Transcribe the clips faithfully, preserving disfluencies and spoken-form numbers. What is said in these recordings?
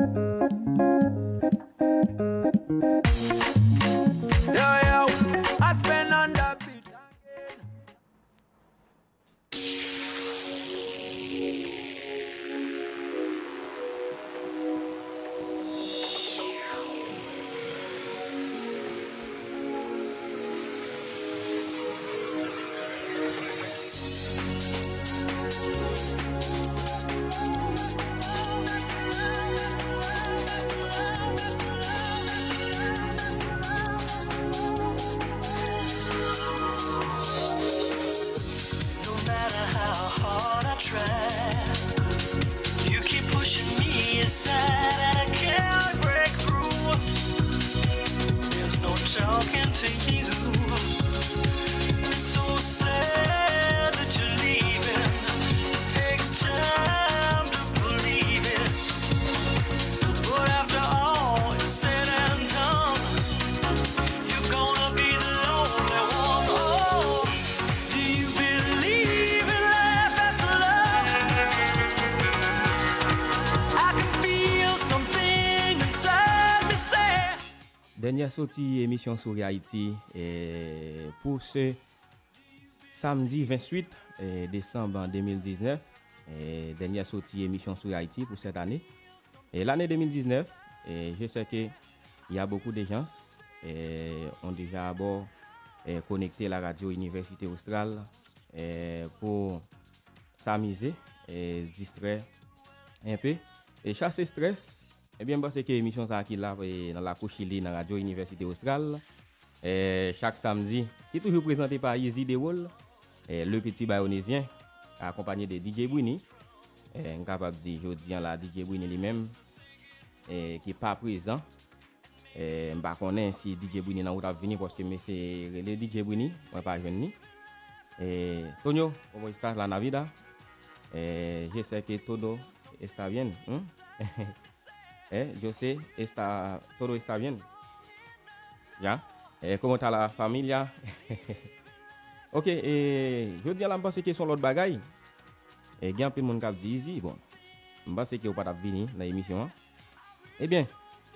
Yo, yo, Aspen on the beat again. No matter how hard I try, you keep pushing me aside, and I can't break through. There's no talking to you. It's so sad that you're leaving. It takes time to believe it. But after all is said and done, you're gonna be the lonely one. Oh, do you believe in life after love? I can feel something inside me say. Dènyè soti emisyon Souri Ayiti, eh, pou se samdi ventuit, eh, desanm de mil diznèf, eh, dènyè soti emisyon Souri Ayiti pou sèt ane. Eh, l'année deux mille dix-neuf, eh, je sais que il y a beaucoup de gens, eh, ont déjà à bord, eh, connecté la radio Université Austral, eh, pour s'amuser, eh, distraire un peu, et chasser stress. Ebyen, m panse ke emisyon sa a ki la, eh, nan lakou Chili, nan Radyo Inivèsite Ostral, eh, chak samdi, ki toujou prezante pa Easy Dewol, eh, le petit bayonezyen, akonpanye de D J Brini. Eh, m kapab di, jodi an la, D J Brini li menm, eh, ki pa prezan. Eh, m pa konnen si D J Brini nan wout ap vini, paske m eseye rele D J Brini, mwen pa jwenn li. Eh, Tonio, ¿cómo estás, la Navidad? Eh, je sais que todo está bien, hmm? Eh, yo sé, está, todo está bien. Ya? Eh, ¿cómo está la familia? Ok, eh, jodi a la, m panse ke se yon lòt bagay. Eh, gen anpil moun k ap di, Easy, bon, m panse ke ou pa t ap vini nan emisyon an. Ebyen,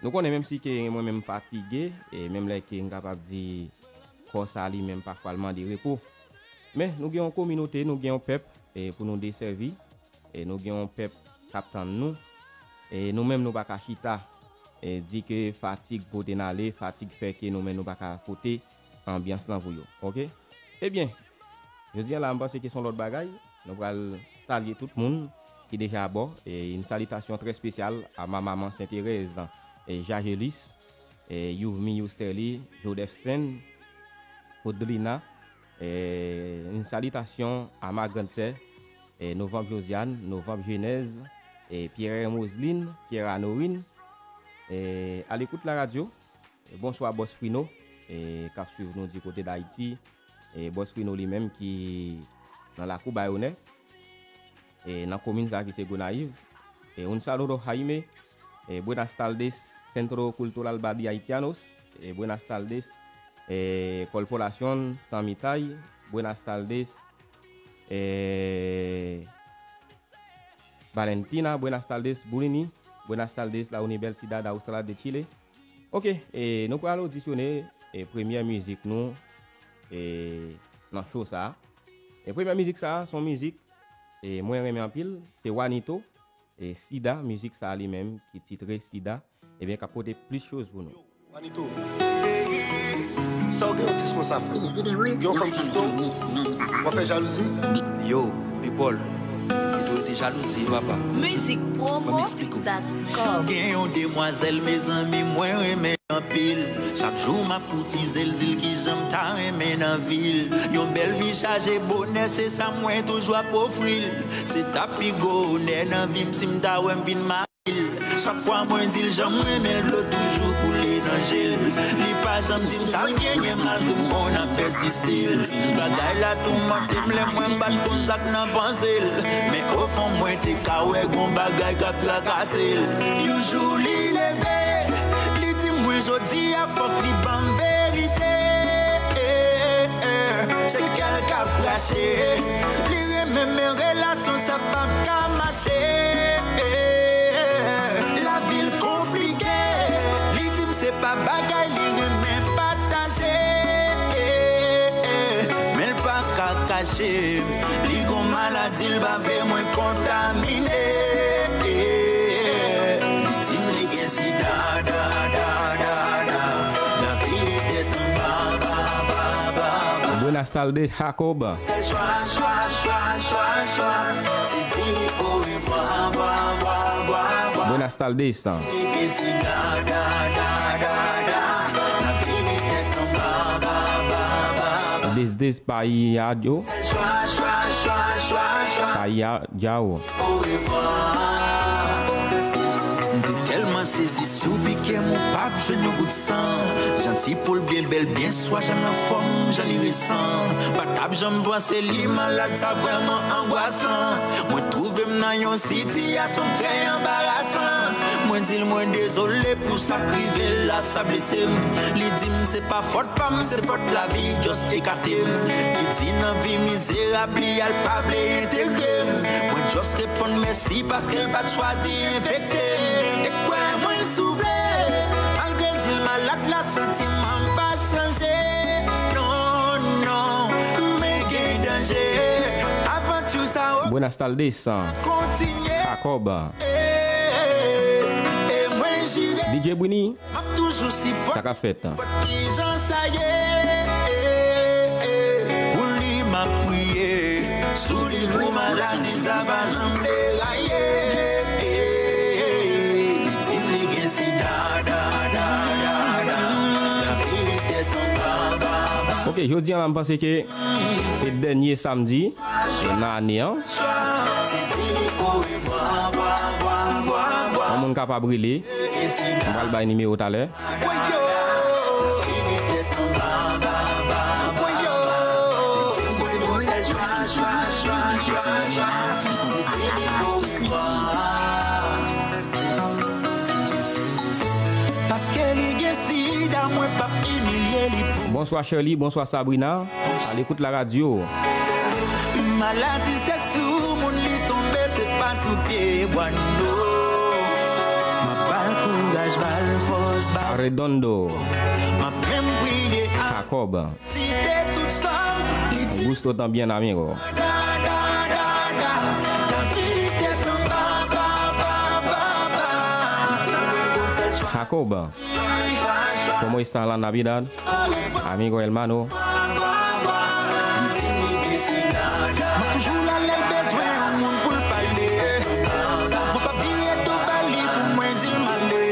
nou konnen menm si ke mwen menm fatige, e menm lè ke m kapab di kò sa li menm pafwa l mande repo. Men, nou gen yon kominote, nou gen yon pèp, e pou nou desèvi. E nou gen yon pèp k ap tann nou. E nou menm nou pa ka chita, e di ke fatig pote n ale, fatig fè ke nou menm nou pa ka pote anbyans lan pou yo. Oke? Ebyen, jodi a la, m panse ke se yon lòt bagay. Nou pral salye tout moun ki deja abò. E une salutation très spéciale à ma maman Sainte Thérèse, e Jagelis, e Youvmi, Yousterly, Jodefsen, Fodlina, eh, une salutation à ma grande sœur, eh, Novembre Josiane, Novembre Genèse, eh, Pierre Roseline, Pierre Anorine, eh, à l'écoute la radio. Eh, bonsoir, Boss Frino, eh, k ap swiv nou di kote Dayiti. Eh, Boss Frino li menm ki nan lakou Bayonè, eh, nan komin sa ki se Gonayiv. Eh, un saludo, Jaime. Eh, buenas tardes, Centro Cultural Badi Haitianos. Eh, buenas tardes, eh, Corporación San Mitay. Buenas tardes, eh, Valentina. Buenas tardes, Bulini. Buenas tardes, la Universidad Austral de Chile. Ok, eh, nou pral odisyone, eh, premyè mizik nou, eh, nan show sa a. E premyè mizik sa a, se yon mizik, eh, mwen renmen anpil, se Wanito. E Sida, mizik sa a li menm ki titre Sida, ebyen, k ap pote plis choz pou nou. Yo, Wanito, sa w gen yon dis konsa, frè? Gen yon fanm sou do w, w ap fè jalouzi? Yo, people, kite rete jalouzi, papa. Mizik promo dot com. Gen yon demwazèl, mezanmi, mwen renmen anpil. Chak jou m ap koutize l, di l kijan m ta renmen nan vi l. Yon bèl vi chaje bonè, se sa mwen toujou ap ofri l. Se ta pi gwo onè nan vi m si m ta wè m vin mari l. Chak fwa mwen di l jan m renmen l, dlo toujou koule nan je l. Li pa janm di m sa l genyen, malgre m konn ap pèsiste l. Bagay la toumante m, lè mwen m pa t konn sa k nan panse l. Men ofon mwen te ka wè gon bagay k ap trakase l. Yon jou li leve, li di mwen jodi a fòk li ban m verite. Se kè l k ap rache, li renmen men relasyon sa p ap ka mache. Lavi l Li gon maladi, l pa vle mwen kontamine. Li di m li gen sida, da, da, da, da. Lavi li tèt anba, ba, ba, ba, ba. Buenas tardes, Jacob. Sèl chwa, chwa, chwa, chwa, chwa, se di li orevwa, vwa, vwa, vwa, vwa. Buenas tardes. Li gen sida, da, da, da, da. Lavi li tèt anba, ba, ba, ba, ba. Desde Payayo. Payayo. M te tèlman sezi, si w pike m, ou p ap jwenn yon gout san. Jan ti poul byen bèl, byen swa, jan l anfòm, jan li resan. Pa t ap janm panse li malad, sa vrèman angwasan. Mwen twouve m nan yon sitiyasyon trè anbarasan. Mwen di l mwen dezole pou sa k rive l la, sa blese m. Li di m se pa fòt pa m, se fòt lavi, just ekate m. Li di nan vi mizerab li a, l pa vle entegre m. Mwen just reponn mèsi paske l pa t chwazi enfekte m. E kwè mwen si w vle, malgre l di l malad, la santiman m pa chanje. Non, non, men gen danje. Avanti sa, o, Buenas tardes. Kontinye. Jacob. E, e, e mwen jire. D J Brini. M ap toujou sipòte. Sa k ap fèt? Nenpòt kijan sa ye, e, e, e. Pou li m ap priye. Sou li pou maladi sa pa janm deraye, e, e, e. Li di m li gen sida, da, da, da, da. Lavi li tèt anba, ba, ba. Ok, jodi a la, m panse ke se dènye samdi nan ane an. Yon moun kapab rele. M pral bay nimewo talè. Paske li gen sida, mwen p ap imilye li pou. Bonswa Shirley, bonswa Sabrina. À l'écoute la radio. Maladi se sou moun li tonbe, se pa sou pye bwa, no. M ap ba l kouraj, ba l fòs, ba l. Arredondo. M ap menm priye a. Jacob. Site tout sa m, li di. Gusto también, amigo. Da, da, da, da. Lavi li tèt anba, ba, ba, ba, ba. Jacob. ¿Cómo está la Navidad? Amigo, hermano. Mwen toujou la lè l bezwen yon moun pou l pale. Mwen p ap vire do ba li pou mwen di l m ale.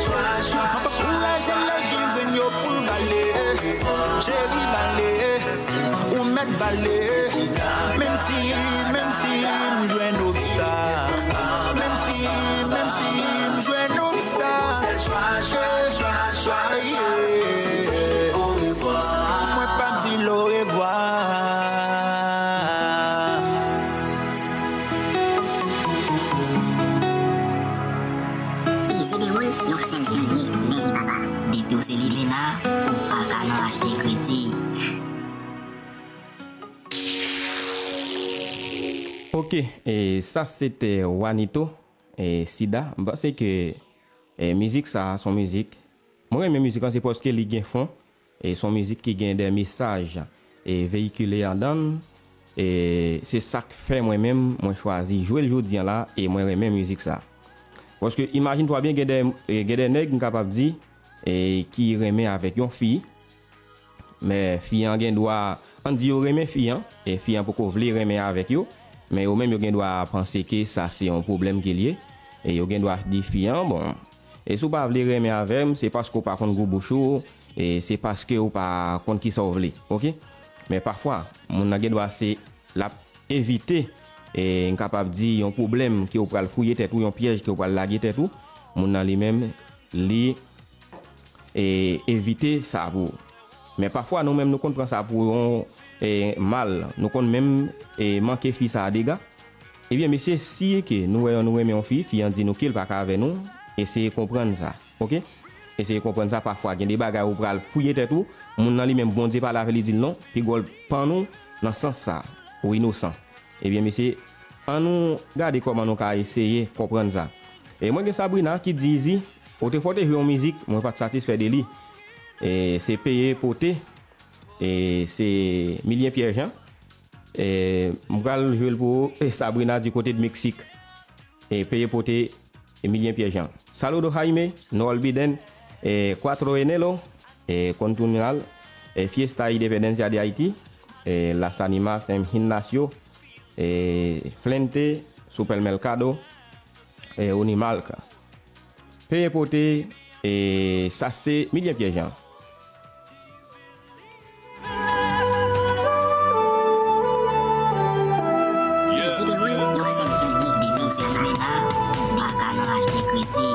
Mwen p ap kouraje l lè l gen grenn yo pou l vale. Cheri, vale. Ou mèt vale. Menm si, menm si m jwenn obstak. Menm si, menm si m jwenn obstak. Mwen p ap di l orevwa. Izi Dewoul, yon sèl jan l ye, men li papa. Depi w se Lilena, ou pa ka nan achte kredi. Ok, e sa se te Wanito, e Sida. M panse ke, e mizik sa a, se yon mizik. Mwen renmen mizik lan, se paske li gen fon. E se yon mizik ki gen de mesaj, e veyikile andan l. E se sa k fè mwen menm, mwen chwazi jwe l jodi a la, e mwen renmen mizik sa. Paske imajine twa byen, gen de, e gen de nèg, m kapab di, e ki renmen avèk yon fi. Men fi an gen dwa, ann di yo renmen fi an, e fi an poko vle renmen avèk yo, men yo menm yo gen dwa panse ke sa se yon pwoblèm ke l ye, e yo gen dwa di fi an, bon, e si w pa vle renmen avè m, se paske w pa konn gou bouch ou, e se paske w pa konn kisa w vle, oke? Men pafwa, moun nan gen dwa se l ap evite, e, m kapab di, yon pwoblèm ke w pral fouye tèt ou, yon pyèj ke w pral lage tèt ou, moun nan li menm, li, e, evite sa pou ou. Men pafwa, nou menm, nou konn pran sa pou yon, e, mal, nou konn menm, e, manke fi sa a dega. Ebyen, mesye, si ke nou wè nou renmen yon fi, fi an di nou ke l pa ka avè nou, eseye konprann sa. Oke? Eseye konprann sa, pafwa gen de bagay ou pral fouye tèt ou, moun nan li menm Bondye pale avè li, di l non, piga w l pann ou nan sans sa, ou inosan. Ebyen, mesye, ann nou gade kòman nou ka eseye konprann sa. E mwen gen Sabrina ki di, Izi, otrefwa w te jwe yon mizik, mwen pa t satisfè de li. E se peye pote, e se Milyen Pyè Jan. E, m pral jwe l pou ou. E, Sabrina du côté de Mexique. E, Peye Pote, Emilien Pierre Jean. Saludo Jaime, no olviden, e, Cuatro Enero, e, Contunal, e, Fiesta Independencia de Haití, e, Las Animas en Gimnasio, e, Flente, Supermercado, e, Unimalca. Peye Pote, e, sa se Emilien Pierre Jean. Videyo, yon sèl jounen, depi w se limena, ou pa ka nan achte kredi.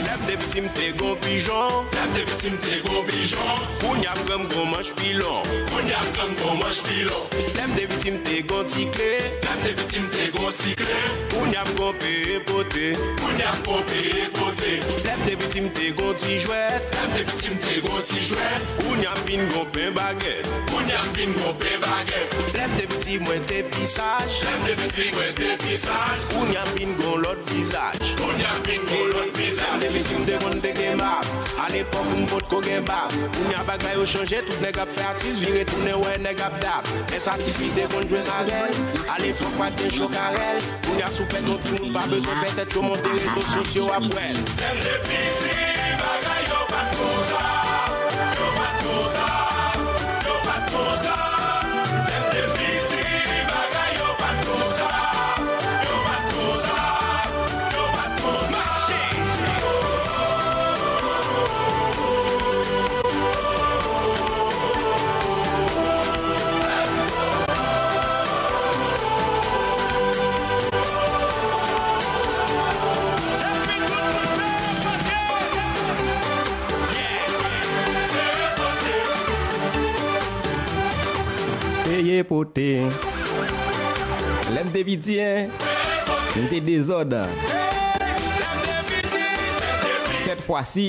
Lè m te piti, m te gon pijon. Lè m te piti, m te gon pijon. Kounye a m gran, m gon manch pilon. Kounye a m gran, m gon manch pilon. Lè m te piti, m te gon ti kle. Lè m te piti, m te gon ti kle. Kounye a m gon peye pote. Kounye a m gon peye pote. Lè m te piti, m te gon ti jwèt. Lè m te piti, m te gon ti jwèt. Kounye a m vin gon pen bagèt. Kounye a m vin gon pen bagèt. Lè m te piti, mwen te pi saj. Lè m te piti, mwen te pi saj. Kounye a m vin gon lòt vizaj. Kounye a m vin gon lòt vizaj. Lè m te piti, m te konn te gen bab. Alepòk, m potko gen bab. Kounye a bagay yo chanje, tout nèg ap fè atis, vire tounen wè nèg ap dab. Ensatifide konn jwe karèl. Alepòk, pa t gen cho karèl. Kounye a si w pèdi yon timoun, pa bezwen fè tèt cho monte rezo sosyo ap wè l. Lè m te piti, bagay yo pa t konsa. Yo pa t konsa. Yo pa t konsa. Lè m te piti, bagay yo pa t konsa. Yo pa t konsa. Yo pa t konsa. Mache! Peye pote. Lè m te piti, en, m te dezòd. Sèt fwa si.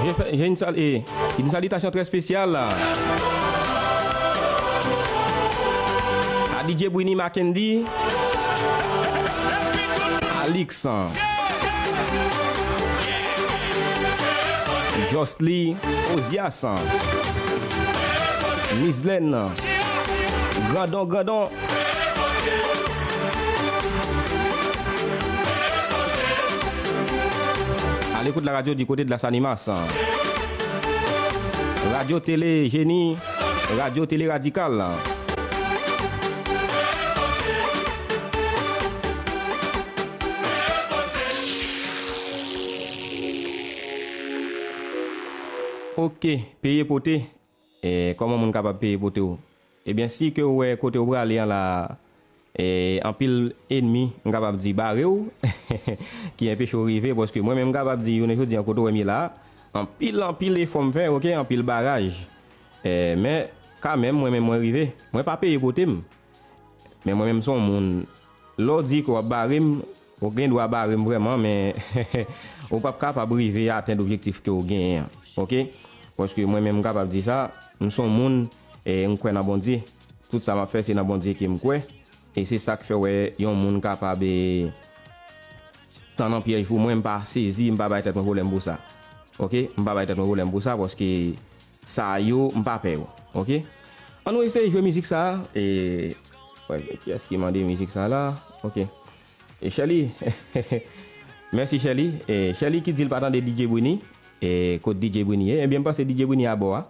Je fais, j'ai une sal-, eh, une salutation très spéciale à D J Brini Mackendy, Alix, Josly, Ozias, Mislaine, Grandon, Grandon. À l'écoute de la radio du côté de Las Animas. Radio Télé Génie, Radio Télé Radikal. Ok, peye pote. E, kòman moun kapab peye pote w? Ebyen, si ke w wè kote w prale an la, e, anpil enmi, m kapab di, bare w, ki enpeche w rive, paske mwen menm, m kapab di, jounen jodi an, kote w wè m ye la, anpil, anpil efò m fè, ok, anpil baraj. E, men, kanmenm, mwen menm, mwen rive. Mwen pa peye pote m. Men mwen menm, m se yon moun, lè w di ke w ap bare m, ou gen dwa bare m vrèman, men ou p ap kapab rive atenn objektif ke w genyen an, ok? Paske mwen menm, m kapab di sa, m se yon moun, e, m kwè nan Bondye. Tout sa m ap fè, se nan Bondye ke m kwè. E se sa k fè w wè yon moun kapab, e, tann yon pyèj pou mwen, m pa sezi, m pa bay tèt mwen pwoblèm pou sa. Ok? M pa bay tèt mwen pwoblèm pou sa, paske sa yo, m pa pè yo. Ok? Ann nou eseye jwe mizik sa a. E, wè, kiyès ki mande mizik sa a la? Ok. E Shelly. Mèsi, Shelly. E Shelly ki di l pa tande D J Brini. E kot D J Brini ye? Ebyen, m panse D J Brini abò a.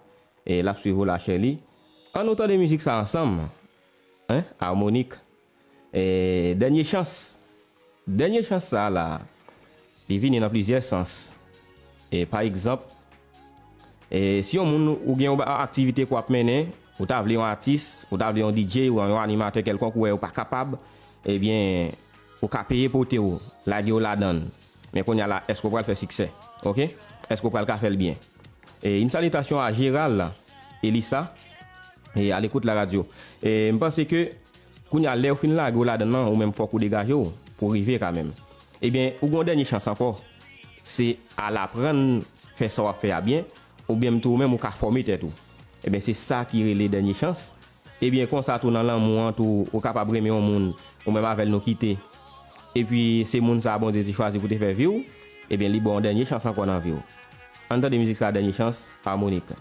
E l ap swiv ou la, Shelly. Ann nou tande mizik sa ansanm. Hein? Harmonik. E, dènye chans. Dènye chans sa a la, li vini nan plizyè sans. E, pa egzanp, e, si yon moun ou gen yon ba-, aktivite ke w ap mennen, ou ta vle yon atis, ou ta vle yon D J, ou yon animatè kèlkonk, ou wè ou pa kapab, ebyen, ou ka peye pote w, lage w ladan l. Men kounye a la, èske w pral fè siksè? Ok? Èske w pral ka fè l byen? E, une salutation à Gérald Elissa, e, à l'écoute la radio. E, m panse ke, kounye a, lè yo fin lage w ladan l lan, ou menm fòk ou degaje w pou w rive kanmenm. Ebyen, ou gen yon dènye chans ankò. Se al aprann fè sa w ap fè a byen, oubyen m tou ou menm ou ka fòme tèt ou. Ebyen, se sa ki rele dènye chans. Ebyen, konsa tou nan lanmou an tou, ou kapab renmen yon moun, ou menm avè l nou kite. Epi, se moun sa a Bondye te chwazi pou te fè vi w, ebyen, li ba w yon dènye chans ankò nan vi w. Ann tande mizik sa a, Dènye Chans, pa Monique.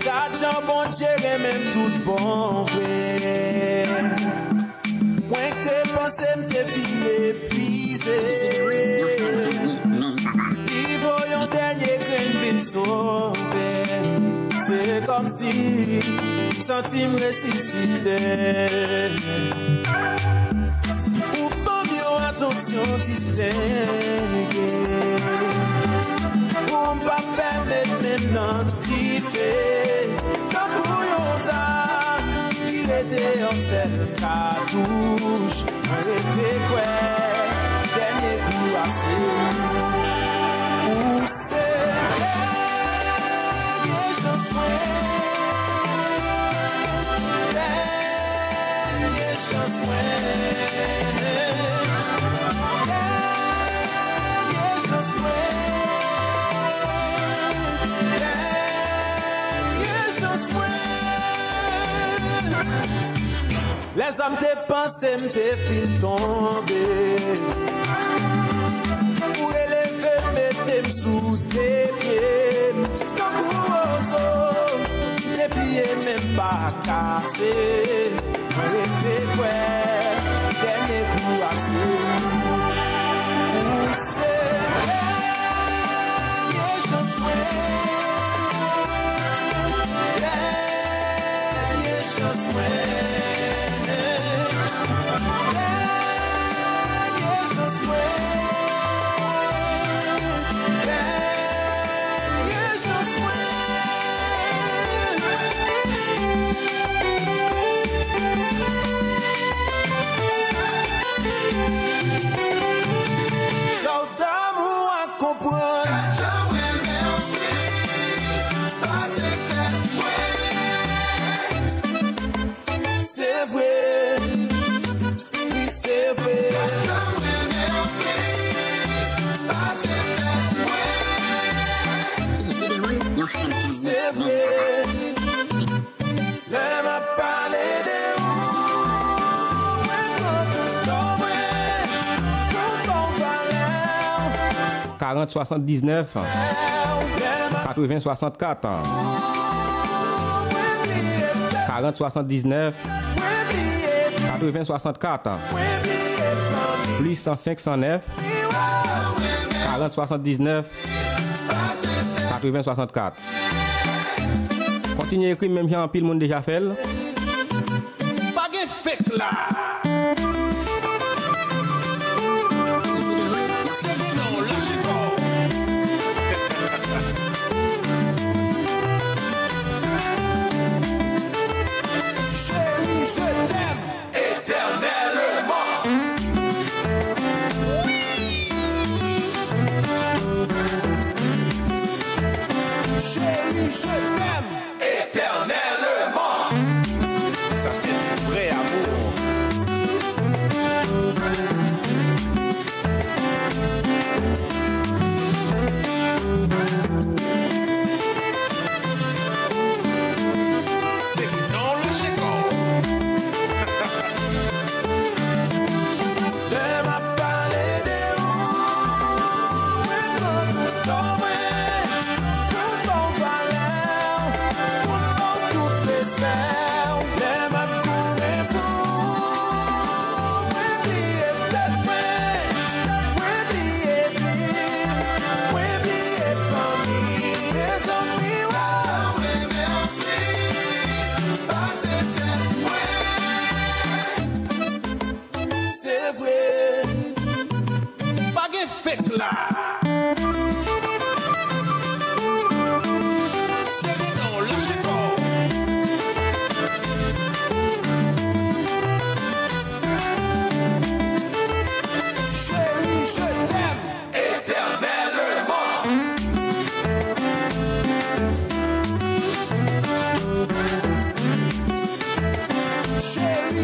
Gad jan Bondye renmen m tout bon vre. Mwen k te panse m te fin epuize. Li voye yon dènye grenn vin sove m. Se kòmsi m santi m resisite. Ou ban m yon atansyon distenge. Pou m pa pèmèt menm nan dife. Tankou yon zam ki rete yon sèl katouch. Mwen rete kwè, dènye kou a se ou. Ou se dènye chans mwen. Dènye chans mwen. Dènye chans mwen. Dènye chans mwen. Lèzòm te panse m te fin tonbe. Ou releve m, mete m sou de pye m. Tankou wozo, m te pliye men m pa kase. Mwen rete kwè, dènye kou a se ou. Ou se dènye chans mwen. Dènye chans mwen. Dènye chans mwen. Dènye chans mwen. Lè w damou a konprann. Gad jan mwen renmen w plis pase tèt mwen. Se vre, wi, se vre. Gad jan mwen renmen w plis pase tèt mwen. Se vre. Lè m ap pale de ou, mwen pran tout tan mwen pou m ba w valè w. Karant swasanndiznèf, katreven swasannkat. Karant swasanndiznèf, katreven swasannkat. Plis san senk san nèf, karant swasanndiznèf, katreven swasannkat. Kontinye ekri m menm jan anpil moun deja fè l. Pa gen fake la. Se non, lâche corps. Chérie, je t'aime éternellement. Chérie, je t'aime éternellement. Ça, c'est du vrai amour. Se non, lâche corps. Lè m ap pale de ou, mwen pran tout tan mwen pou m ba w valè w.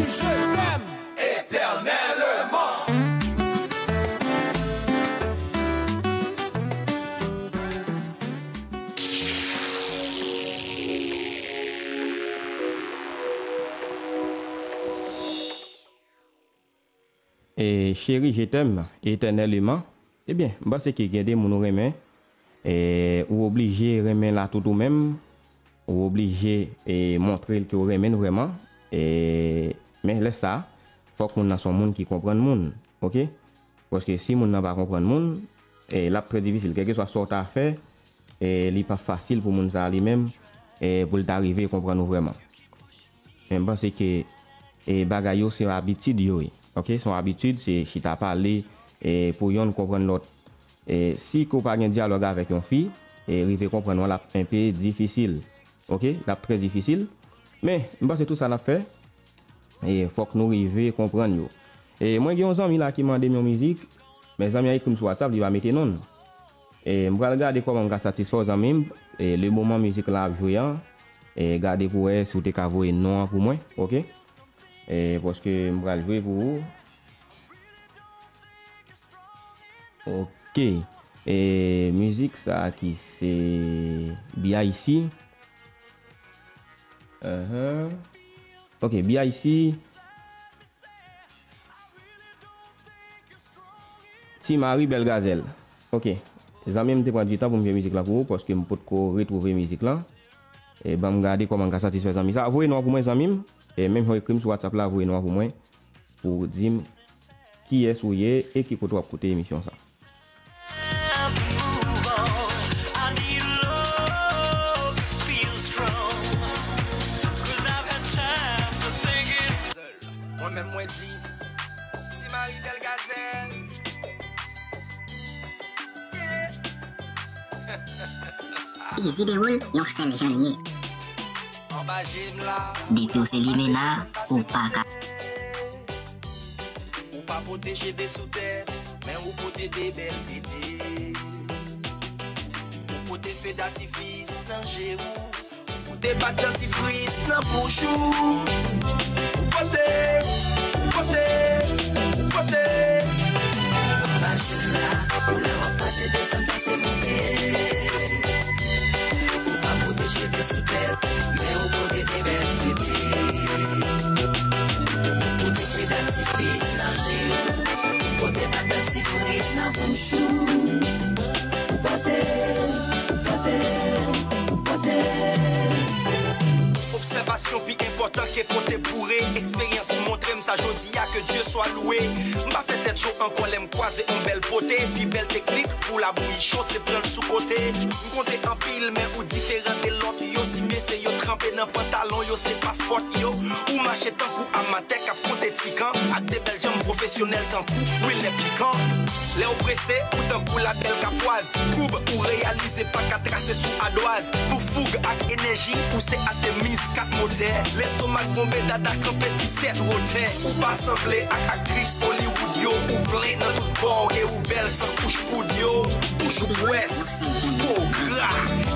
Je t'aime éternellement. E, Chérie, je t'aime éternellement. Ebyen, m panse ke gen de moun ou renmen, e, ou oblije renmen l a tout ou menm, ou oblije, e, montre l ke w renmen l vrèman, e, men lè sa, fòk moun nan se yon moun ki konprann moun, oke? Paske si moun nan pa konprann moun, e, l ap trè difisil, kèlkeswa sa w ta fè, e, li p ap fasil pou moun sa a li menm, e, pou l ta rive konprann ou vrèman. Men m panse ke, e, bagay yo se yon abitid yo ye. Oke, se yon abitid, se chita pale, e, pou yonn konprann lòt. E, si ke w pa gen dyalòg avèk yon fi, e, rive konprann ou an, l ap enpe difisil. Oke, l ap trè difisil. Men, m panse tout sa n ap fè, e, fòk nou rive konprann yo. E, mwen gen yon zanmi la ki mande m yon mizik, men zanmi an ekri m sou WhatsApp, li pa mete non l. E, m pral gade kòman m ka satisfè w, zanmi m. E, le moman mizik la ap jwe an, e, gade pou wè si w te ka voye non an pou mwen, oke? E, paske m pral jwe pou ou. Oke. E, mizik sa ki se B I C. Ahan. Oke, B I C. Ti Mari Bèl Gazèl. Oke. Zanmi m, te pran di tan pou m jwe mizik lan pou ou, paske m potko retwouve mizik lan. E ban m gade kòman m ka satisfè zanmi sa. Voye non an pou mwen, zanmi m. E menm jan w ekri m sou WhatsApp la, voye non an pou mwen. Pou w di m kiyès ou ye e ki kote w ap koute emisyon sa. Mwen menm mwen di, Ti Mari Bèl Gazèl. Easy Dewoul, yon sèl jan l ye. Anba je m la. Depi w se limena, ou pa ka. Ou pa pote cheve sou tèt, men ou pote de bèl tete. Ou pote fe datifis nan je ou. Ou pote bak dantifris nan bouch ou. Ou pote, ou pote, ou pote. Anba je m la, koulè w ap pase desann, pase monte. Ou pa pote cheve sou tèt, men ou pote de bèl tete. Ou pote fè datifis nan je w, ou pote bak datifris nan bouch ou. Ou pote, ou pote, ou pote. Obsèvasyon pi enpòtan ke pote boure. Eksperyans montre m sa jodi a, ke Dye swa lwe. M pa fè tèt cho ankò lè m kwaze on bèl pote. Pi bèl teknik pou labouyi cho, se pran l sou kote. M konte anpil, men ou diferan de lòt yo. Si mesye yo tranpe nan pantalon yo, se pa fòt yo. Ou mache tankou amatè k ap konte tikan ak de bèl janm pwofesyonèl tankou Wilner Pikan. Lè w prese, ou tankou labèl kapwaz. Koub ou reyalize pa ka trase sou adwaz. Pou foug ak enèji, ou se Atemiz kat motè. Lestomak bonbe, dada kanpe ti sèt wotè. Ou pa sanble ak aktris Hollywood yo. Ou plen nan tout kò w e ou bèl san kouch poud yo. Bouch ou pwès, po gra,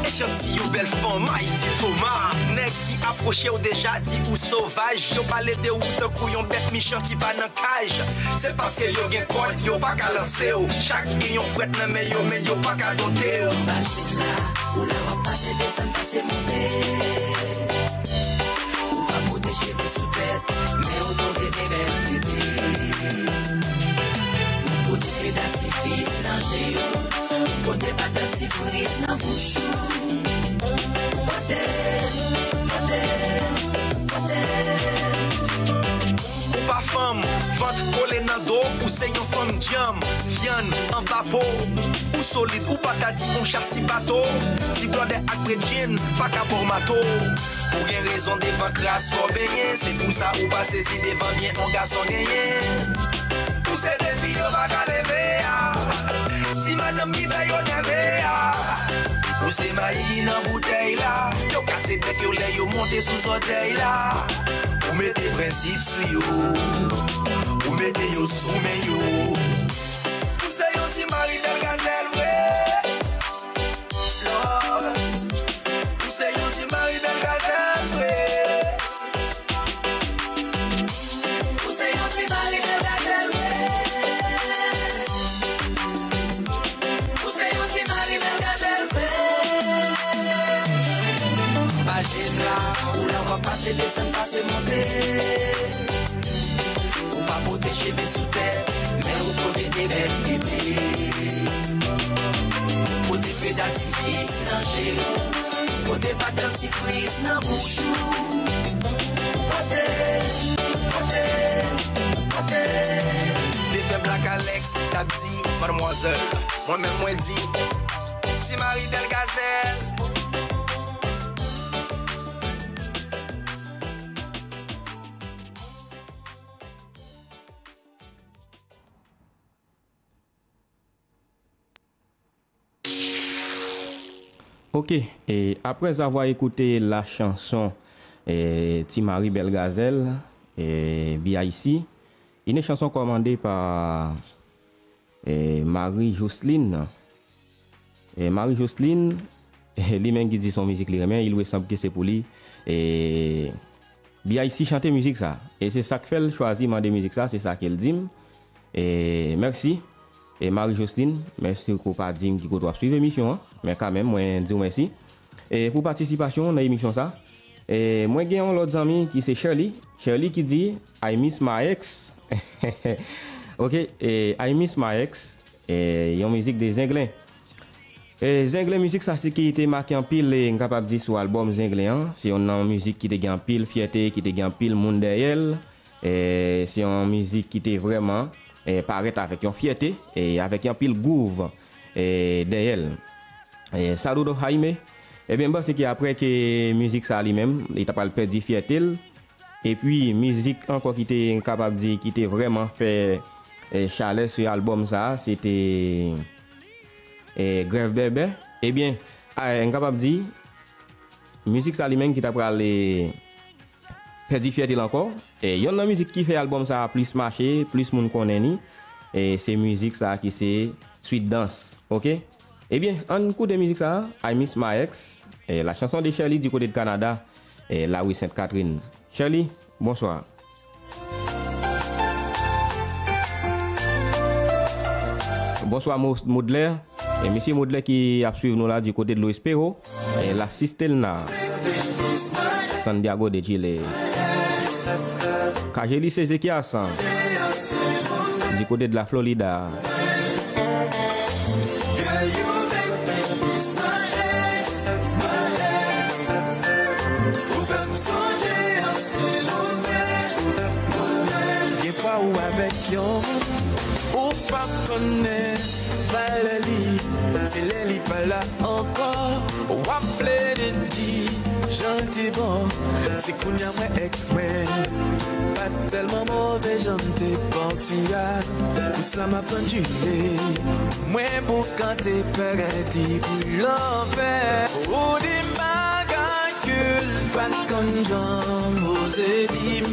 echantiyon bèl fanm Ayiti Toma. Nèg ki apwoche w deja di ou sovaj. Yo pale de ou tankou yon bèt michan ki pa nan kaj. Se paske yo gen kòd, yo pa ka lanse w. Chak gen yon frèt nan men yo, men yo pa ka donte w. Anba je m la, koulè w ap pase desann, pase monte. Ou pa pote cheve sou tèt, men ou pote de bèl tete. Ou pote fè datifis nan je w, ou pote bak datifris nan bouch ou. Ou pote, ou pote, ou pote. Ou pa fanm, vant kole nan do, ou se yon fanm djanm, vyann anba po. Ou solid, ou pa ta di on chasi bato. Ti blòdè ak bredjenn pa ka ba w mato. Ou gen rezon devan kras fò benyen, se pou sa ou pa sezi devan byen on gason genyen. Ou se defi yo pa ka leve a. Ti madanm ki fè yo nève a. Ou se mayi nan boutèy la. Yo kase bèk yo lè yo monte sou zòtèy la. Ou mete prensip sou yo. Ou mete yo sou men yo. Ou se yon ti mari bèl gazèl vre. Lord. Ou se yon ti mari bèl gazèl vre. W ap pase desann, pase monte. Ou pa pote cheve sou tèt, men ou pote de bèl tete. Ou pote feu d'artifice nan je w. Ou pote bak dantifris nan bouch ou. Ou pote, ou pote, ou pote. Te fè Black Alex t ap di, madmwazèl. Mwen menm mwen di, Ti Mari bèl gazèl. Ok, et après avoir écouté la chanson eh, Ti Mari Bèl Gazèl, eh, B I C, une chanson commandée par eh, Marie Jocelyne. Eh, Marie Jocelyne, eh, li menm ki di se yon mizik li renmen, il ressemble que c'est pour lui. Eh, B I C chante mizik sa. E se sa k fè l chwazi mande mizik sa, se sa ke l di m. E mèsi. E Marie Jocelyne, mèsi ke w pa di m ki kote w ap swiv emisyon an, men kanmenm, mwen di w mèsi. E pou patisipasyon w nan emisyon sa, e mwen gen yon lòt zanmi ki se Shirley. Shirley ki di, I miss my ex. Ok, e I miss my ex. E yon mizik de Zenglen. E, Zenglen, mizik sa se ki te make anpil, e, m kapab di sou albòm Zenglen an, se yonn nan mizik ki te gen anpil fyète, ki te gen anpil moun dèyè l. E, se yon mizik ki te vrèman, e, parèt avèk yon fyète, e, avèk anpil gwouv, e, dèyè l. E, Saludo Jaime, ebyen, m panse ki apre ke mizik sa li menm, li ta pral pèdi fyète l, epi mizik ankò ki te, m kapab di, ki te vrèman fè, e, chalè sou albòm sa, se te, e, Grèv Bèbè. Ebyen, a, m kapab di, mizik sa li menm ki ta pral, e, pèdi fyète l ankò. E, yonn nan mizik ki fè albòm sa plis mache, plis moun konnen li, e, se mizik sa ki se Sweet Dance, ok? Ebyen, ann koute mizik sa, I Miss My Ex, e, la chanson de Shirley du côté de Canada, e, la rue Sainte-Catherine. Shirley, bonswa. Bonswa, Mo-, Modlè. E mesye Modlè ki ap swiv nou la du côté de Lo Espero. E la Sistelna. Santiago de Chile. Cajelis Ezequias. Du côté de la Florida. Ou fè m sonje an se lonè, lonè. Gen fwa ou avèk yon moun, ou p ap konnen valè li. Se lè li pa la ankò, w ap plede di jan l te bon. Se kounye a mwen èks mwen pa t tèlman move jan m te panse a. Pou sa m ap andile. Mwen boukante paradi pou lanfè. Ou di m bagay ke l pa t konn janm oze di m.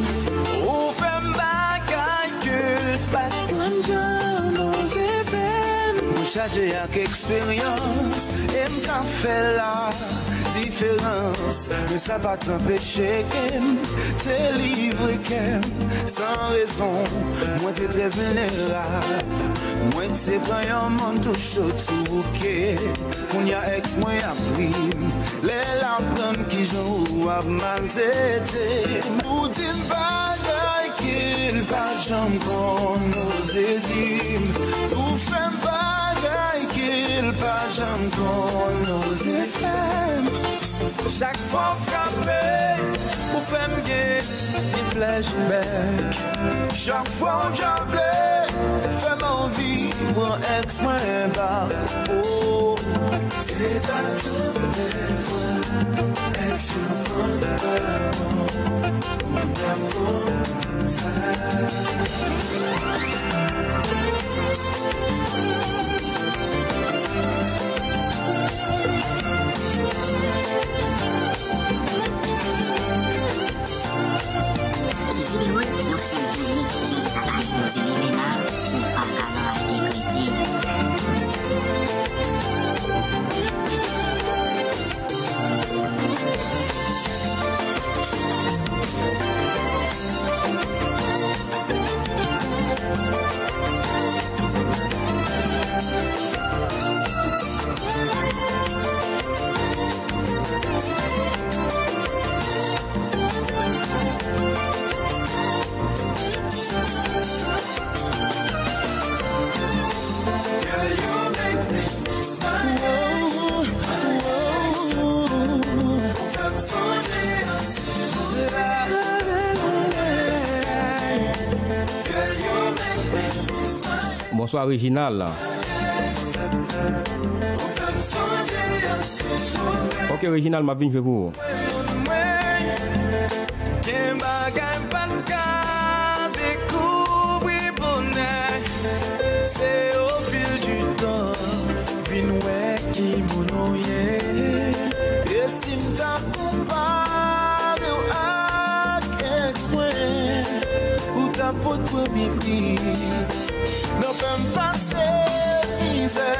Ou fè m bagay ke l pa t konn janm oze fè m. Mwen chaje ak eksperyans e m ka fè la diferans. Men sa pa t anpeche ke m te livre kè m san rezon. Mwen te trè venerab. Mwen te pran yon mòn tou cho tou bouke. Kounye a èks mwen ap ri m lè l aprann kijan ou ap maltrete m. Ou di m bagay ke l pa janm konn oze di m. Ou fè m bagay ke l pa janm konn oze fè m. Chak fwa w frape, ou fè m gen yon flashback. Chak fwa w djable, fè m anvi pran èks mwen bak. Oh. Se pa tout lè fwa èks yo konn pa bon. Ou ta konn sa. Videyo yon sèl jounen ki gen paj nou se Livena, ou pa ka nan al gen kredi. Bonswa, Reginald. Ok, Reginald, m ap vin jwe pou ou. Gen bagay m pa t ka dekouvri bonè. Se au fil du temps, vin wè ki moun ou ye. E si m ta konpare w ak èks mwen, ou ta pot premye pri. Nan fè m pase mizè.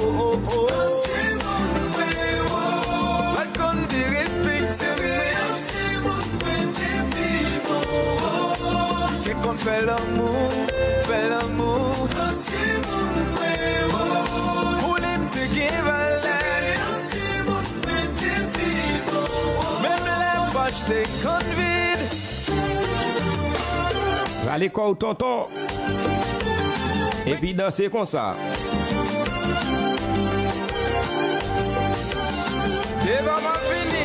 Oh, oh, oh. Ansyen moun mwen, oh. Pa t konn derespekte mwen. Ansyen moun mwen te pi bon, oh. Te konn fè lanmou, fè lanmou. Ansyen moun mwen, oh. Pou li m te gen valè. Ansyen moun mwen te pi bon, oh. Menm lè pòch te konn vid. Rale kò w, tonton. Epi danse konsa. Devan m ap vini.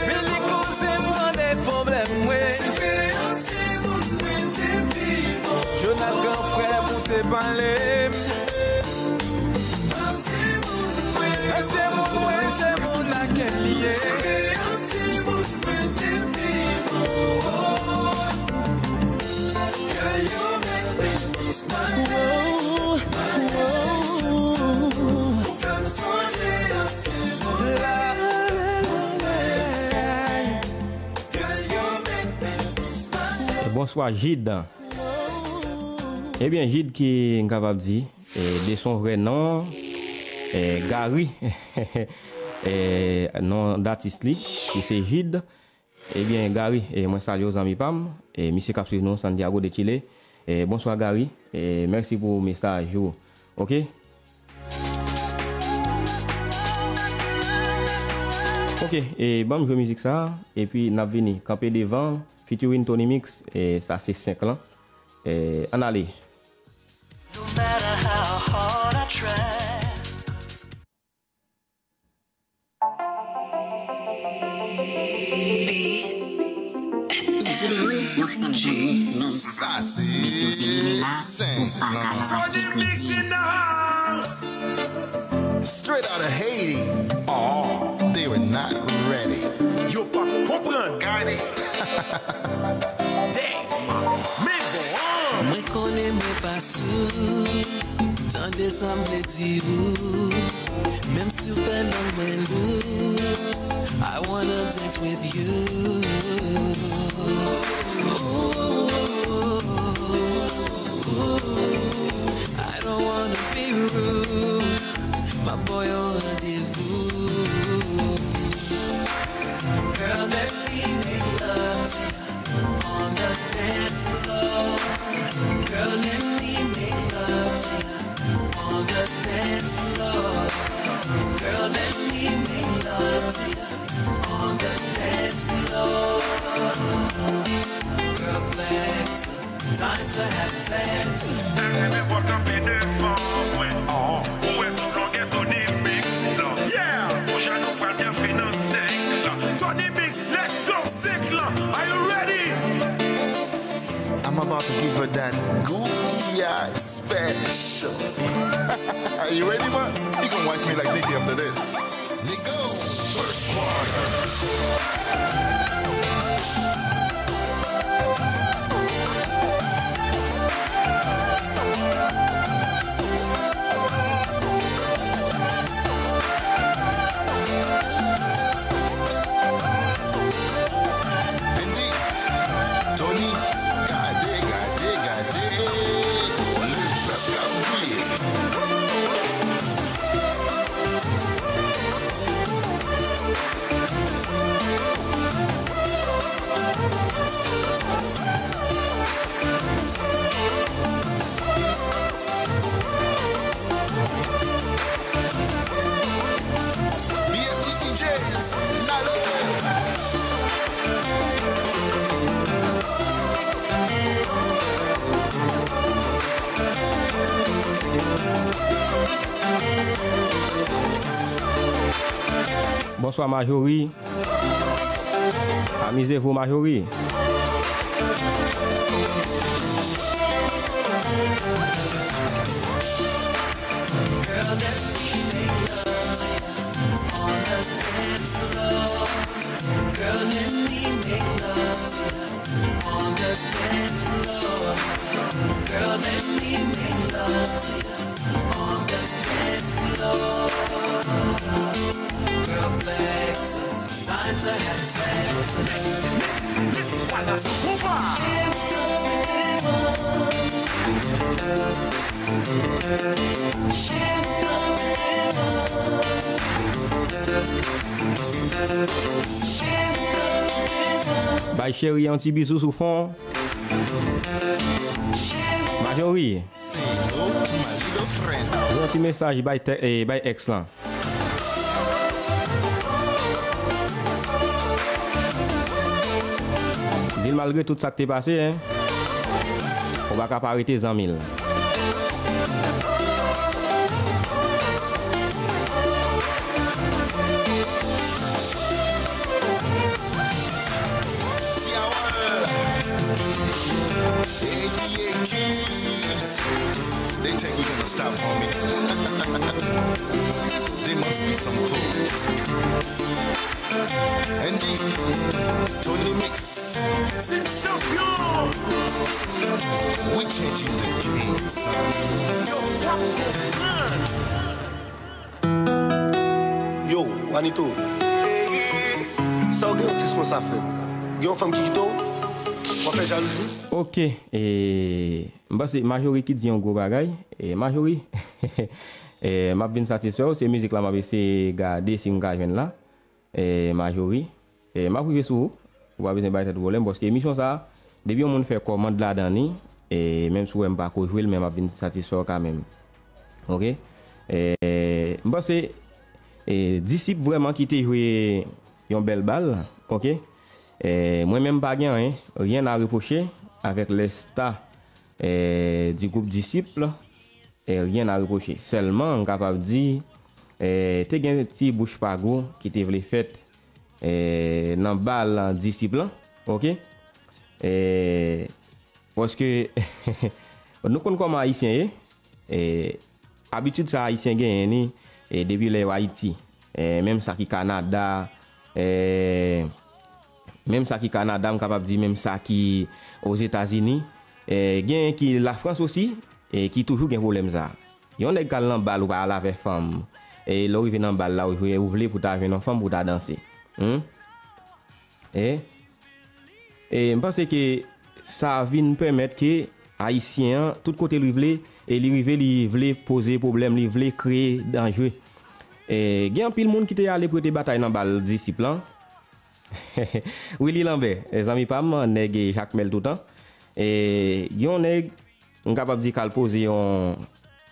Vini kouzen m tande pwoblèm mwen. Jonas gran frè pou te pale m. Ansyen moun mwen, se moun lakèl li ye. Wow, wow. Bonswa, Jid. Ebyen, Jid ki m kapab di, e, de son vrè non, e, Gary, e, non datis li, ki se Jid. Ebyen, Gary, e, mwen salye w, zanmi pa m. E, misye k ap swiv nou, Santiago de Chile. E, bonswa, Gary. E, mèsi pou mesaj ou. Ok? Ok, e, ban m jwe mizik sa, epi n ap vini. Kanpe devan, featuring Tony Mix, e, sa se senk lan. E, ann ale. No matter how hard I try. Mezi de moun, yon sèl jan li, men li pa fasil. Met yon seri lè la, ou pa ka lage kredi. Straight out of Haiti. Oh, they were not ready. Yo p ap konprann. Got it. Damn. Men bon, an. Mwen konnen mwen pa sou. Tande sa m vle di ou. Menm si w fè lang mwen lou, I wanna dance with you. I don't wanna be rude. My boy, on rendez-vous. Girl, let me make love to you on the dance floor. Girl, let me make love to you on the dance floor. Girl, let me make love to you on the dance floor. Girl, flex. Time to have sex. Sa se nenpòt kanpe devan mwen. Ou wè tout longè Tony Mix la. Yeah! Pwochèn nou pral byen fè nan senk la. Tony Mix, let's go, senk lan. Are you ready? I'm about to give her that Gouyad special. Are you ready, man? You gonna wife me like Nicki after this. Nigo, first quarter. Andy, Tony, gade, gade, gade. Le pèp k ap kriye. Bonsoir Marjorie. Amusez-vous Marjorie. Bay cheri yon ti bizou sou fon. Marjorie. Yon ti mesaj bay, te, eh, bay ex lan. Di l malgre tout sa k te pase, en, ou pa ka pa rete zanmi l. They think we're gonna stop, homie. There must be some fools. Andy, Tony Mix. C'est champion. We changing the game, son. Yo, w ap konprann. Yo, Wanito. Sa w gen yon tris konsa, frè m? Gen yon fanm ki kite w? W ap fè jalouzi? Ok, e, m panse Marjorie ki di yon gwo bagay. E, Marjorie, e, m ap vin satisfè w. Se mizik la m ap eseye gade si m ka jwenn la. E, Marjorie, e, m ap rive sou ou. Ou pa bezwen bay tèt ou pwoblèm, paske emisyon sa a, depi yon moun fè kòmand ladan li, e, menm si w wè m pa ko jwe l, men m ap vin satisfè w kanmenm. Ok? E, m panse, e, Disip vrèman ki te jwe yon bèl bal. Ok? E, mwen menm pa gen anyen, rien à reprocher avec le staff, e, du groupe Disip. E, rien à reprocher. Sèlman, m kapab di, e, te gen ti bouch pa gou ki te vle fèt, e, nan bal Disip lan. Ok? E, paske nou konn kòman Ayisyen ye. E, abitid sa Ayisyen genyen ni, e, depi lè yo Ayiti. E, menm sa ki Kanada, e, menm sa ki Kanada, m kapab di menm sa ki Ozetazini. E, genyen ki Lafrans osi, e, ki toujou gen pwoblèm sa. Yon nèg k al nan bal, ou pa al avè fanm. E lè w rive nan bal la, ou jwe, ou vle pou ta jwenn yon fanm pou ta danse. Hmm? E, e m panse ke sa vin pèmèt ke Ayisyen an, tout kote li vle, e li rive, li vle poze pwoblèm, li vle kreye danje. E, gen anpil moun ki te ale prete batay nan bal Disip lan. Willy Lambert, e, zanmi pa m, nèg Jakmèl toutan. E, gen yon nèg, m kapab di k al poze yon,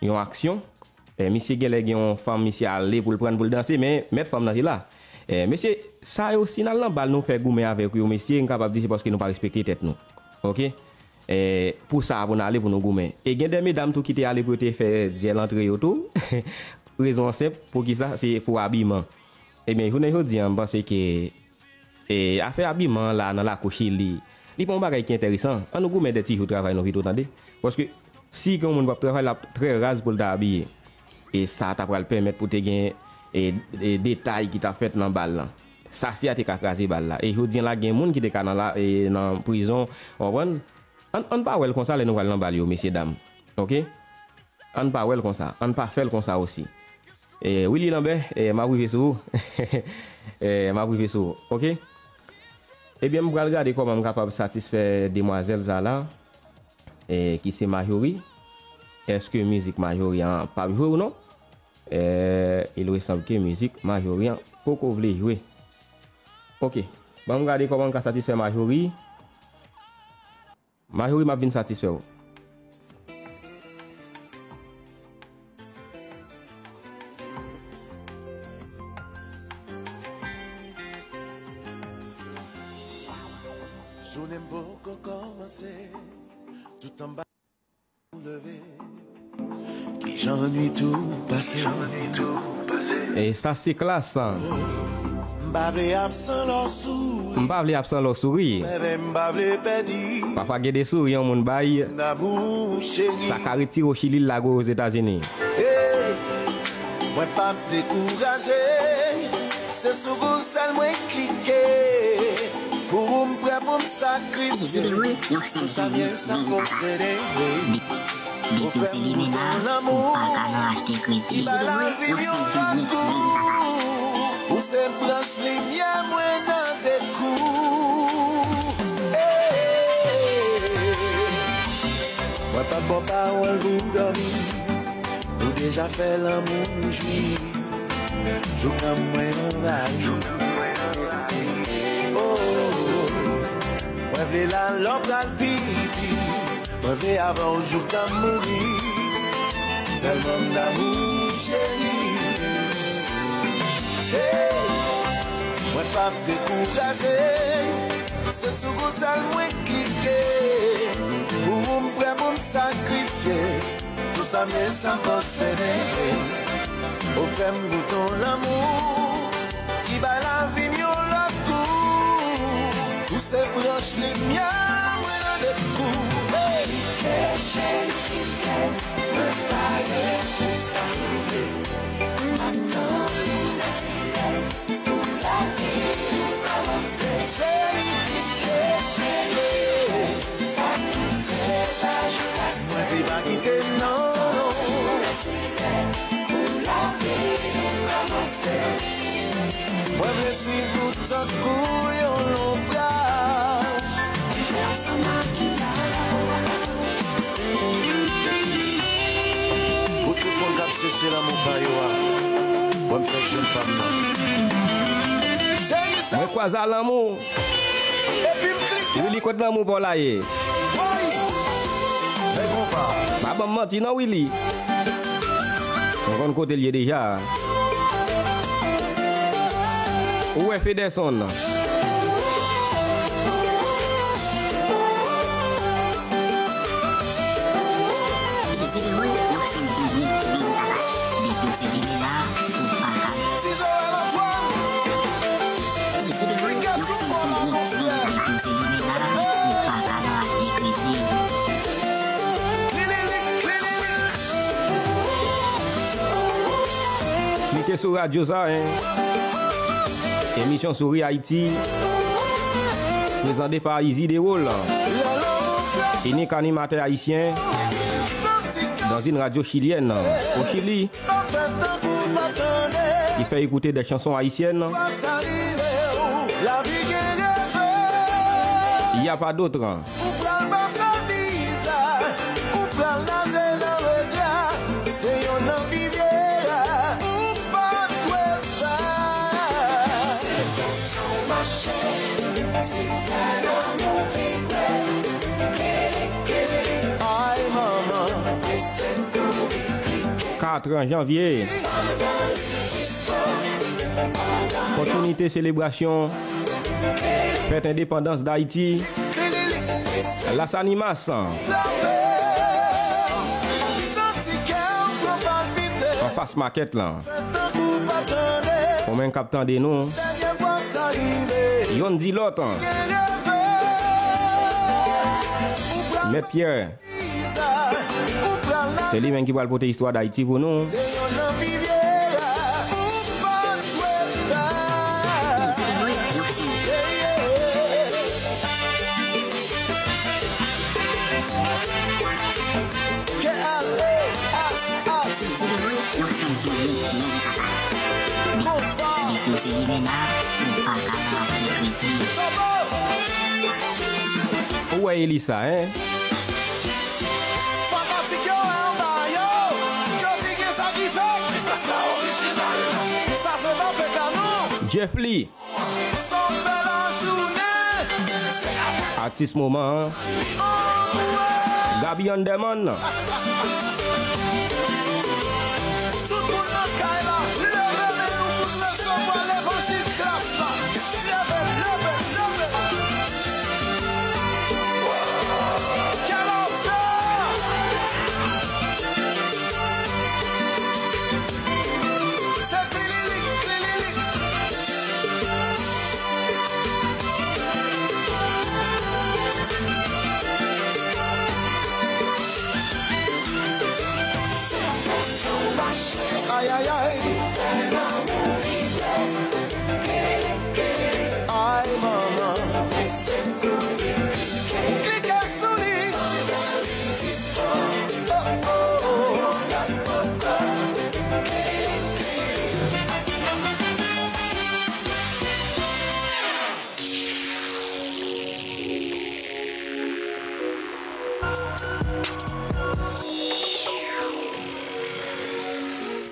yon aksyon. E, misye genlè gen yon fanm, misye ale pou l pran l pou l danse, men mèt fanm nan te la. E, mesye, sa yo, si n al nan bal, nou fè goumen avèk yo, mesye, m kapab di se paske nou pa respekte tèt nou. Ok? E, pou sa, pou n ale, pou nou goumen. E gen de medam tou ki te ale pou yo te fè dyèl antre yo tou. Rezon an senp, poukisa? Se pou abiman. Ebyen, jounen jodi a, m panse ke, e, afè abiman an la nan lakou Chili, li pa yon bagay ki enteresan. Ann nou goumen de ti jou travay nou pito, tande. Paske si gen yon moun p ap travay, l ap trè raz pou l ta abiye. E sa ta pral pèmèt pou te gen, e, e, detay ki ta fèt nan bal lan. Sasye a te ka kraze bal la. E jodi a la, gen moun ki te ka nan la, e, nan prizon, w konprann? Ann, ann pa wè l konsa lè nou pral nan bal yo, mesye dam. Ok? Ann pa wè l konsa. Ann pa fè l konsa osi. E, Willy Lambert, e, m ap rive sou ou. E, m ap rive sou ou. Ok? Ebyen, m pral gade kòman m kapab satisfè demwazèl sa la, e, ki se Marjorie. Èske mizik Marjorie an p ap jwe ou non? E, il ressemble ke mizik Marjorie an poko vle jwe. Ok. Ban m gade kòman m ka satisfè Marjorie. Marjorie, m ap vin satisfè w. Jounen m poko kòmanse, tout anba ou leve. Kijan nuit ou pase? E sa se klas. M pa vle absan lè w souri. M pa vle absan lè w souri. Bebe, m pa vle pèdi. Pafwa gen de souri yon moun bay, damou cheri, sa ka retire w chili l lage w Ozetazini. Hey, mwen p ap dekouraje. Se sou gou sèl mwen klike. Pou ou m prè pou m sakrifye. Tout sa m ye, sa m posede. Depi w se limena, ou pa ka nan achte kredi. Ou se branch limyè mwen nan de kou. Hey. Mwen p ap ba w pawòl pou w dòmi. Nou deja fè lanmou, nou jwi. Joukan mwen anvayi. Oh, mwen vle l alè w pral pipi. Mwen vle avè w joutan m mouri. Tèlman m damou cheri. Hey, mwen p ap dekouraje. Se sou gou sèl mwen klike. Pou ou m prè pou m sakrifye. Tout sa m ye, sa m posede. Ou fè m goute yon lanmou ki bay lavi m yon lòt gou. Ou se branch limyè mwen nan de kou. Hey! Cheri, cheri, mwen pare pou sa ou vle. M ap tann ou nan silans. Pou lavi nou kòmanse. Seri ki te sere. Pa kite, pa jou kase. Mwen di pa kite non. Pou lavi nou kòmanse. Mwen vle swiv ou tankou yon lonbraj. Fè ansanm ak Pou tout moun k ap chèche lanmou pa yo a, mwen m fèk jwenn pa m nan. Mwen kwaze a lanmou. Epi m klike. Willy, kot lanmou pa w la ye? Woy! Men konpa. Pa ban m manti non, Willy. Mwen konn kote l ye deja. Ou wè Federson. Depi w se limena, ou pa ka. Depi w se limena, ou pa ka nan achte kredi. Klike sou radyo sa, en. Emisyon Souri Ayiti, prezante pa Izi Dewol, inik animatè ayisyen dans une radio chilienne au Chili, ki fè ekoute des chansons haïtiennes. Il y a pas d'autre. Ou pral pase miza, ou pral naje nan regla, se youn nan pi vye ra, ou pa dwe fè. Se fason w mache, se fè lanmou vibre, kele, kele. Ay, manman. Kat janvye. Kontinite selebrasyon fèt endepandans Dayiti. Las Animas. Anfas makèt lan. Ou menm k ap tande nou. Yonn di lòt. Mèt Pyè. Se li menm ki pral pote istwa Dayiti pou nou. Depi w se limena, ou pa ka nan achte kredi. Ou wè Elisa, en? Fanatik yo, en, ba yo. Yo di gen sa ki fèt. Sa orijinal. Sa se pa fèt la, non. Jeff Lee. Sa w fè lajounen. Atis moman an. Gaby Anderman. Tout moun nan kay la, leve men nou pou n resevwa levanjil gras la. Leve, leve, leve. Quelle affaire! Se klililik, klililik.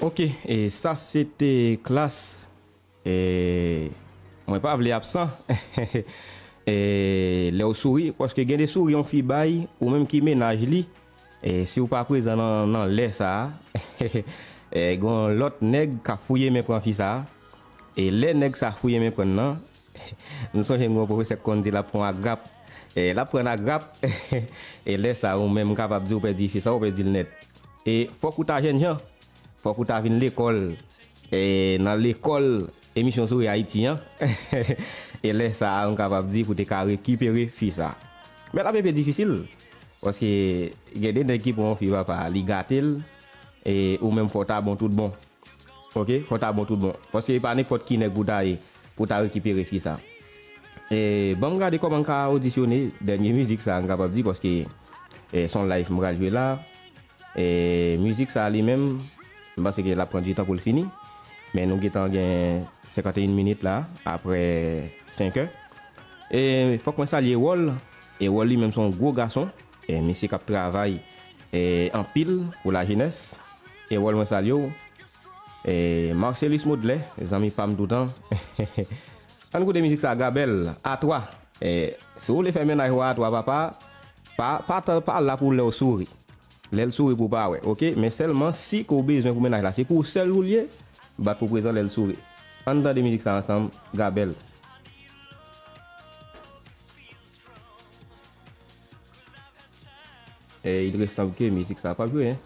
Ok, e sa se te Klass. E mwen pa vle absan. E lè w souri, paske gen de souri yon fi bay, ou menm ki mennaj li, e si w pa prezan nan, nan lè sa a, e gen yon lòt nèg k ap fouye men pran fi sa a. E lè nèg sa fouye men pran l nan, m sonje m gen yon pwofesè k konn di l ap pran agrap. E l ap pran agrap. E lè sa a, ou menm, m kapab di w pèdi fi sa a, ou pèdi l nèt. E fòk ou ta jènjan. Fòk ou ta vin lekòl. E nan lekòl, emisyon Souri Ayiti an. E lè sa a, m kapab di pou te ka rekipere fi sa. Men l ap enpe difisil. Paske gen de nèg ki pran yon fi papa, li gate l. E ou menm fò w ta bon tout bon. Ok, fò w ta bon tout bon. Paske e pa nenpòt ki nèg pou ta ye, pou ta rekipere fi sa. E ban m gade kòman m ka odisyone dènye mizik sa, m kapab di, paske e, se yon live m pral jwe la. E mizik sa li menm, m panse ke l ap pran ditan pou l fini. Men nou gentan gen senkanteyen minit la, apre senk è. E fòk mwen salye Wòl. E Wòl li menm se yon gwo gason. E misye k ap travay e, anpil pou lajenès. E Wòl, mwen salye w. E Marcelus Modlè, zanmi pa m toutan. Ann koute mizik sa, Gabèl, A twa. E si w vle fè mennaj ou a twa, papa, pa, pa, pa al la pou lè w souri. Lè l souri pou w pa wè, ok? Men sèlman si ke w bezwen pou mennaj la, se pou ou sèl ou l ye, bat pou prezan lè l souri. Ann tande mizik sa ansanm, Gabèl. E, il restan ke mizik sa p ap jwe, en.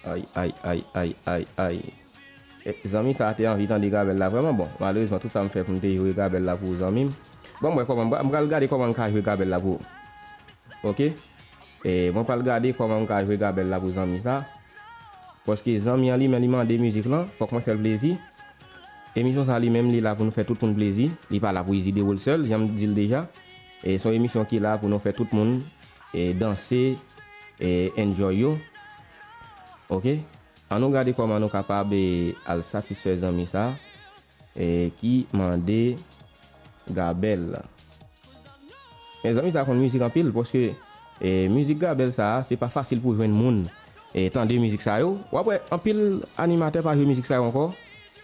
Ay, ay, ay, ay, ay, ay. E, zanmi sa te anvi tande Gabèl la vrèman. Bon, malerezman, tout sa m fè pou m te jwe Gabèl la pou zanmi m. Bon, m wè kòman, m pral gade kòman m ka jwe Gabèl la pou ou. Ok? E, mwen pral gade kòman m ka jwe Gabèl la pou zanmi sa. Paske zanmi an li menm li mande mizik lan, fòk mwen fè l plezi. Emisyon sa li menm li la pou nou fè tout moun plezi. Li pa la pou Izi Dewol sèl, jan m di l deja. E se yon emisyon ki la pou nou fè tout moun e danse, e enjoy yo. Ok? Ann nou gade kòman nou kapab e al satisfè zanmi sa e ki mande Gabèl. Men zanmi sa konn mizik anpil, paske e mizik Gabèl sa a, se pa fasil pou jwenn moun e tande mizik sa yo. W ap wè anpil animatè pa jwe mizik sa yo ankò.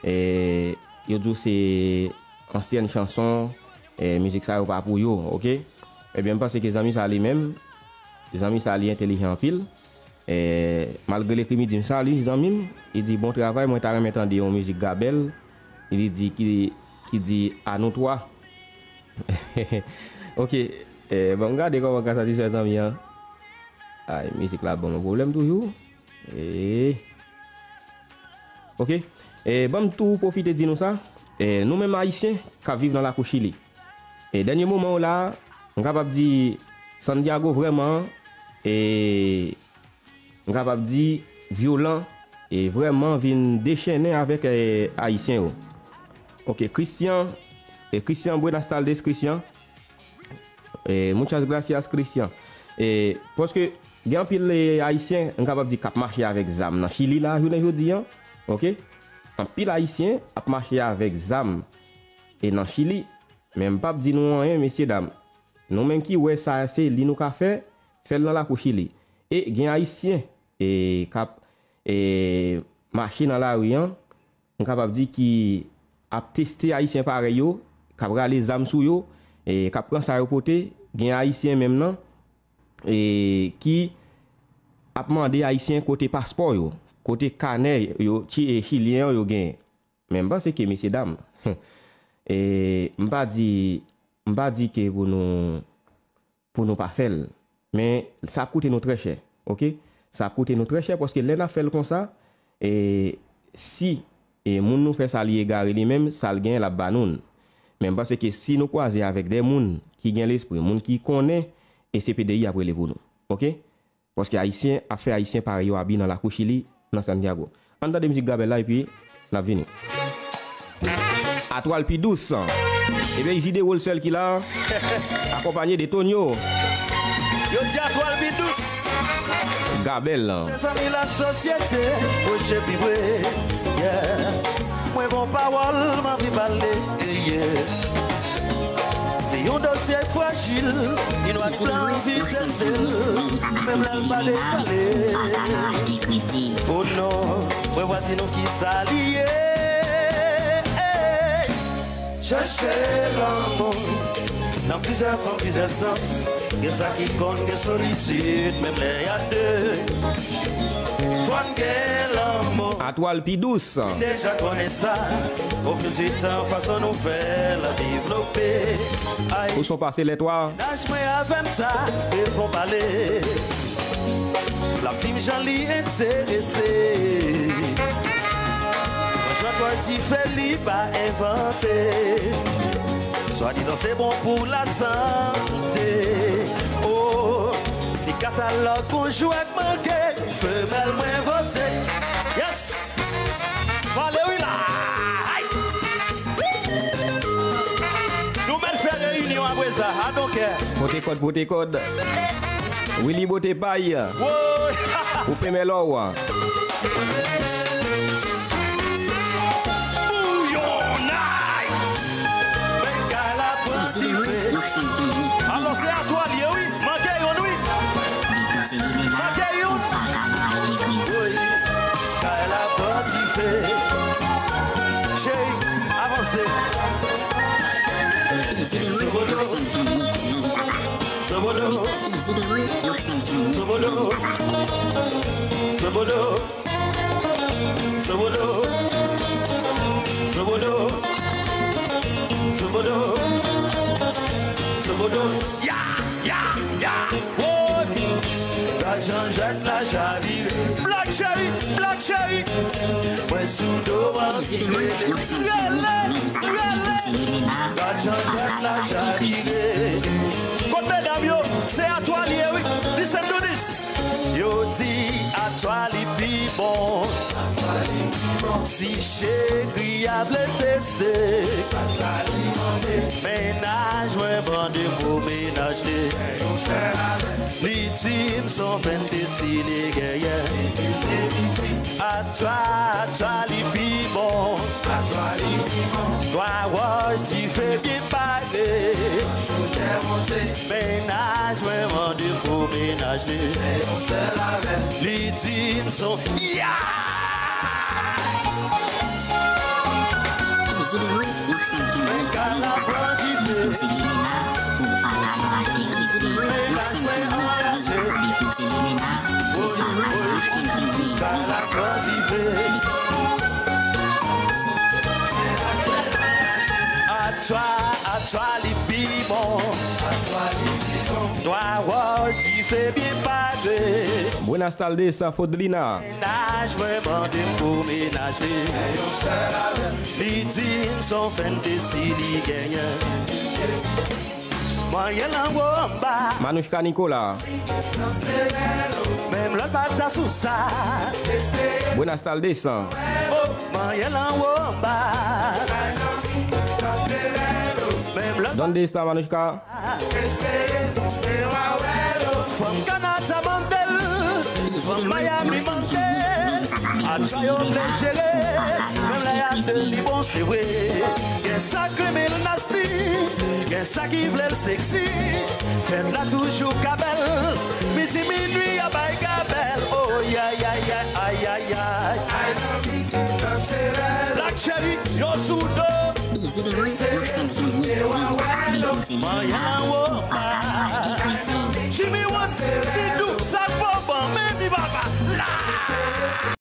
E yo di w se ansyèn chanson, e mizik sa yo pa pou yo, ok? Ebyen, m panse ke zanmi sa li menm, zanmi sa li entèlijan anpil. E malgre l ekri m, li di m, "Salut zanmi m," li di, "Bon travay, mwen ta renmen tande yon mizik Gabèl," li di, ki, ki di, "À nous trois." Ok, e, bon, m gade kòman ka satisfè zanmi an. Ay, mizik la ban mwen pwoblèm toujou. E, ok, e, ban m tou pwofite di nou sa. E, nou menm Ayisyen k ap viv nan lakou Chili. E, dènye moman yo la, m kapab di Santiago vrèman, e, m kapab di vyolan, e vrèman vin dechennen avèk e, Ayisyen yo. Ok, Christian, e, Christian, buenas tardes, Christian. E, muchas gracias, Christian. E, paske gen anpil e, Ayisyen, m kapab di, k ap mache avèk zam nan Chili la, jounen jodi an. Ok? Anpil Ayisyen ap mache avèk zam e nan Chili. Men m p ap di nou anyen, mesye dam. Nou menm ki wè sa se li nou ka fè, fè l nan lakou Chili. E gen Ayisyen e, k ap e, mache nan lari an, m kapab di ki ap teste Ayisyen parèy yo, k ap rale zam sou yo, e, k ap pran sa yo pote, gen Ayisyen menm nan, e, ki ap mande Ayisyen kote paspò yo, kote kanè yo, chi-, e, chilyen yo genyen. Men m panse ke, mesye dam, e, m pa di, m pa di ke pou nou, pou nou pa fè l. Men sa ap koute nou trè chè, ok? Sa ap koute nou trè chè paske lè n ap fè l konsa, e, si, e, moun nou fè sa li egare li menm, sa l genyen l ap ba nou l. Men m panse ke si nou kwaze avèk de moun ki gen lespri, moun ki konnen, e se P D I y ap rele pou nou, ok? Paske Ayisyen ap fè Ayisyen parèy yo abi nan lakou Chili, nan Santiago. Ann tande mizik Gabèl la epi n ap vini. Atwal pi dous. Ebyen, Izi Dewol sèl ki la, akonpanye de Tonio. Yo di atwal pi dous. Gabèl. Mezanmi, lasosyete pwoche pi pre. Yeah. Mwen gon pawòl m anvi pale. Yeah, yeah. Se Yon dosye frajil, yon nwaj blan anvi teste l, menm lè l pa dekale. O non, mwen va di nou kisa li ye. Chèche lanmou nan plizyè fòm, plizyè sans. Gen sa ki konn gen solitid, menm lè y a de. Fò n gen lanmou. Atwa l pi dous. Deja konnen sa, au fil du temps, fason nou fè l devlope. Ay. Ou son pase lè twa. Laj mwen avè m ta, e fon pale. L ap di m jan li enterese. Jan twòl si fè li pa envante. Swadizan se bon pou lasante. Oh, ti katalòg konjou ak manke. Femèl mwen vote. Yes! Valery la! Ay! Nou mèt fè reyinyon apre sa. I don't care. Pote kòd, pote kòd. Willy bote pay. Woy! Ou femèl ou. Bouyon night! Men kay la pran dife. Alò, se atwa l ye, wi. Manke youn, wi. Manke youn. Woy, kay la pran dife. Cheri, avanse. Sobodo. Sobodo. Sobodo. Sobodo. Sobodo. Sobodo. Sobodo. Sobodo. Ya, ya, ya. Woy. Gad jan jwèt la chavire. Black Cherry, Black Cherry. Mwen sou do an ki rele. Rele, rele. Gad jan jwèt la chavire. Kot medam yo, se atwa l ye, wi. Listen to this. Yo di atwa li pi bon. Si cheri a vle teste, mennaj mwen mande m pou mennaj li. Li di m s on fantezi li genyen. Atwa, atwa li pi bon. Twa wòch dife byen pare. Mennaj mwen mande m pou mennaj li. Li di m s on, ya! Mennaj mwen anraje. Atwa, atwa li pi bon. Twa wòch dife byen pare. Buenas tardes, Fodlina. Mennaj mwen mande m pou mennaj li. Li di m s on fantezi li genyen. Manyen l anwo anba. Manouchka Nicolas. Menm lè l pa ta sou sa. Buenas tardes. Oh, manyen l anwo anba. Menm lè l pa. Donde está Manouchka? Fanm Kanada mande l, fanm Miami mande l. Atwa yo vle jere, menm lè y a de li bon se vre. Gen sa k renmen l nasty, gen sa ki vle l sexy. Fèt la toujou ka bèl, midi minui a bay gabèl. Oh, ya, ya, ya, ay, ay, ay. Black Cherry, yo sou do. Easy Leroy, Marcel Janvier, Lady Gaga, Beto Selena, Papa Noël, Ekriti. Jimmy Woods, Ti Doux, sa k bon bon, men mi papa la.